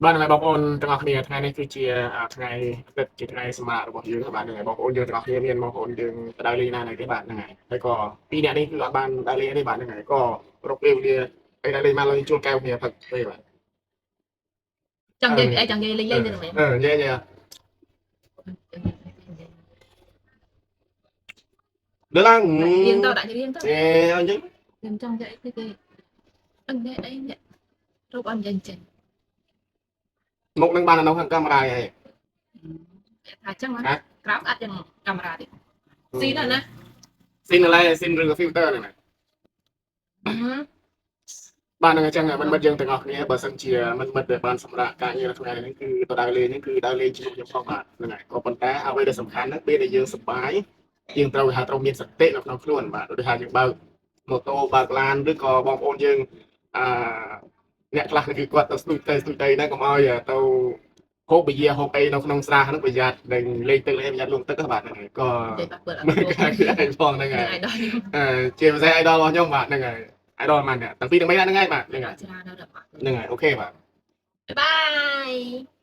បាទហ្នឹងហើយបងប្អូនទាំងអស់គ្នាថ្ងៃនេះគឺជាថ្ងៃអាទិត្យជាថ្ងៃសម្រាករបស់យើងបាទហ្នឹងហើយបងប្អូនយើងទាំងអស់គ្នាមានបងប្អូនយើងទៅដើរលេងណានៅទេបាទហ្នឹងហើយហើយក៏ពីរអ្នកនេះគឺអត់បានដើរលេងទេបាទហ្នឹងហើយក៏រកពេលវេលាអីដើរលេងមកឡើងជួលកែវគ្នាផឹកទេបាទ។ ចង់និយាយពីអីចង់និយាយលេងលេងទៅមែន អឺនិយាយនិយាយលើឡើង រៀងទៅដាក់រៀងទៅ អេអញ្ចឹង ខ្ញុំចង់និយាយអីទេអញនិយាយអីនេះរូបអត់និយាយចេញ មុខនឹងបាននៅក្នុងកាមេរ៉ាហើយ ថាចឹងក្រៅអត់យ៉ាងកាមេរ៉ាទេស៊ីណាណា ស៊ីនឡើយស៊ីនឬក៏ filter ហ្នឹងណាបាទនឹងអញ្ចឹងមិត្តមិត្តយើងទាំងអស់គ្នាបើសិនជាមិត្តមិត្តដែលបានសម្រាប់ការងារនៅថ្ងៃនេះគឺទៅដើរលេងនេះគឺដើរលេងជាមួយខ្ញុំផងបាទហ្នឹងហើយក៏ប៉ុន្តែអ្វីដែលសំខាន់ហ្នឹងពេលដែលយើងសប្បាយយើងត្រូវថាត្រូវមានសតិនៅក្នុងខ្លួនបាទដូចថាយើងបើកម៉ូតូបើកឡានឬក៏បងប្អូនយើងអឺអ្នកខ្លះគឺគាត់ទៅស្ទូចទៅស្ទូចទៅហ្នឹងកុំឲ្យទៅហូបបយាហូបអីនៅក្នុងស្រាហ្នឹងប្រយ័ត្ននិងលេងទឹកលេងប្រយ័ត្នលងទឹកបាទហ្នឹងហើយក៏ និយាយបាក់ពើអត់ មើលការគឺឯងផងហ្នឹងហើយ ឯងដល់ខ្ញុំ អឺជាពិសេស idol របស់ខ្ញុំបាទហ្នឹងហើយ idol ម៉ានទាំងពីរទាំងបីហ្នឹងហើយបាទហ្នឹងហើយ ច្រើនដល់ដល់ ហ្នឹងហើយ OK បាទ bye.